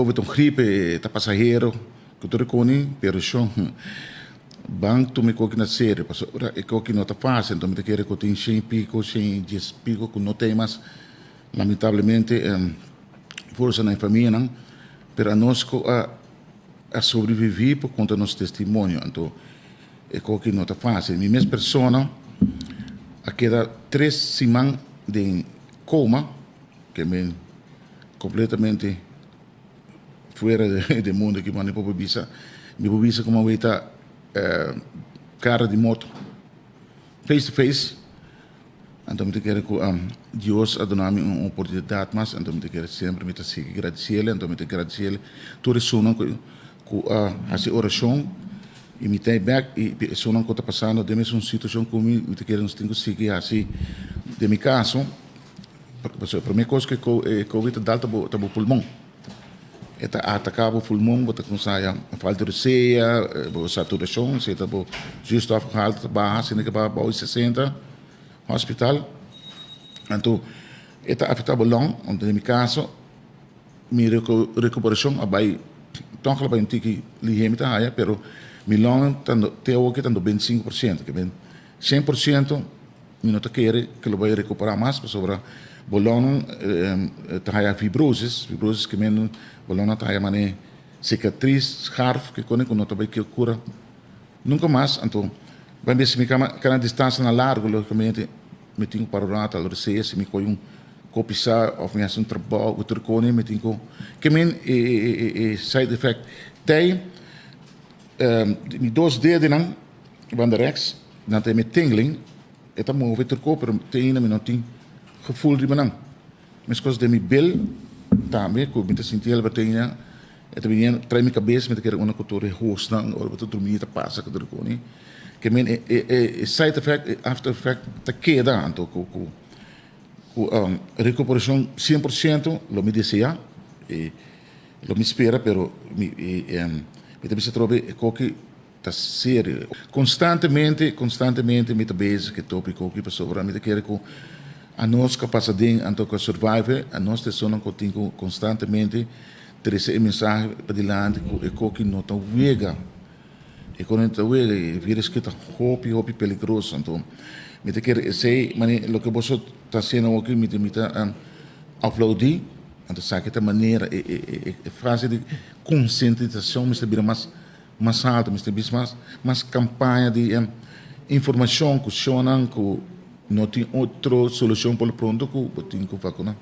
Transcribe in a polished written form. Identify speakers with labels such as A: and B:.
A: Covid ta un gripe, ta pasahero, ku tur e koni, pero shon, ban tuma e koki na serio, pasobra e koki no ta fásil. Anto mi ta kere ku tin shen i piko, 110 piko ku no ten mas, lamentablemente, forsa na e famianan, pero anos ku a sobreviví por konta nos testimonio. Anto e koki no ta fásil. Mi mes persona a keda 3 siman den koma, ke men kompletamente fuera de mundo ku mi por bisa. Mi por bisa komo ta kara di morto, face to face. Anto mi ta kere ku Dios a duna mi un oportunidat mas, anto mi ta kere semper mi ta sigui gradisé. Anto mi ta gradisé tur esunnan ku a hasi orashon i mi ta bèk i esunnan ku ta pasando den mesun situashon ku mi. Mi ta kere nos tin ku sigui hasi. Den mi kaso, e promé kos ku e COVID ta dal ta bo pulmon. E ta ataká bo pulmon, bo ta kuminsá falta di rosea, bo saturashon, si ta bo zuurstofgehalte ta baha, asina ku bou di 60, hospital. Anto e ta afektá bo long. Anto den mi kaso, mi rekuperashon a bai tòg bai un tiki lihé mi ta haya, pero mi long te awor ta 25%, ke men 100% mi no ta kere ku lo bai rekuperá mas, pasobra bo long ta haya fibrosis. Fibrosis ke men bo long ta haya manera sikatris skarf ku kone ku no ta bai kura nunka mas. Anto bai si mi kana distansia na largu, lógikamente mi tin ku para un ratu hala si mi kohe un kopi pisá òf mi hasi un trabou ku tur kone mi tin ku ke men e side effect tei mi dos dedenan banda rechts nan ta mi tingling, e ta move tur ko, pero te ainda mi no tin gevoel riba nan. Meskos den mi bil tambe ku mi ta sinti te ainda e ta bini trai mi kabes. Mi ta kere una ku tur e hosnan ora bo ta drumí ta pasa ku tur kone ke men e side effect, e after effect ta keda. Anto ku rekuperashon 100% lo mi deseá i lo mi spera, pero mi ta bisa atrobe e koki ta serio. Konstantemente, konstantemente mi ta bezig ku e tópiko aki, pasobra mi ta kere ku anos ku a pasa den anto ku a survive, anos ta esunnan ku tin ku konstantemente trese e mensahe padilanti ku e koki no ta wega. E koki no ta wega, e virus aki ta hopi, hopi peligroso. Anto mi ta kere esei manera loke boso ta hasiendo awoki, mi ta aplaudí. Anto esaki ta manera e fase di konsientisashon mester bira mas altu, mester bisa mas kampaña di informashon ku shownan ku no tin otro solushon por lo pronto ku bo tin ku vakuná.